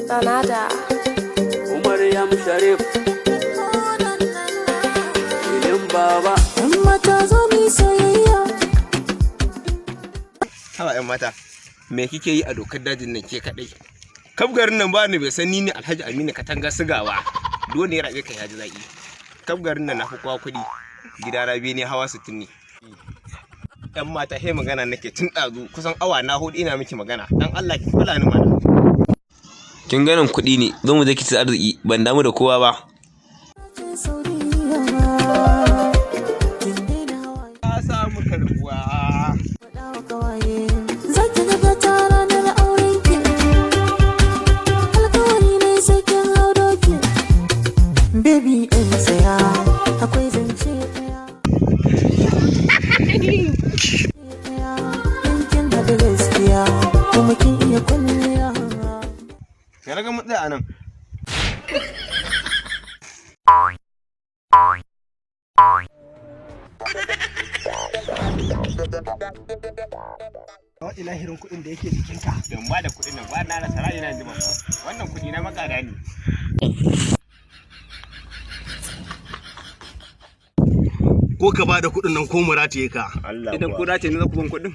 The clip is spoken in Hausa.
Danada. Umar Yam Sharif. Ilin Baba. Yan mata, zo mu yi soyayya. Haba 'yan mata, me kike yi a dokar dajin nan ke kaɗai? Kaf garin nan ba ni bai san ni ne Alhaji Aminu Katanga Sigawa. Dole ya rabe ka ya ji zaƙi. Kaf garin nan na fi kowa kuɗi. Gida na ne hawa 60 ne. 'Yan mata, he magana nake tun ɗazu, kusan awa na 4 ina miki magana. Dan Allah ki kula ni mana. Kin ganin kuɗi ne, zo mu je ki ci arziki, ban damu da kowa ba. Saudiya. Kin daina hawaye. Ka samu karbuwa. Faɗa wa kawaye. Za ki ga gata ranar aurenki. Alkawari ne sai kin hau doki. Baby ɗin, tsaya. Akwai zance ɗaya. Ɗaya. In kin haɗa gaskiya kuma kin iya kwalliya. Ya raga mu tsaya a nan. Waɗi lahirin kuɗin da yake jikinka. Don ba da kuɗin nan ba na rasa ra'ayi na jima. Wannan kuɗi na makara ne. Ko ka ba da kuɗin nan ko mu rataye ka. Allah. Idan ku dace ne za ku ban kuɗin.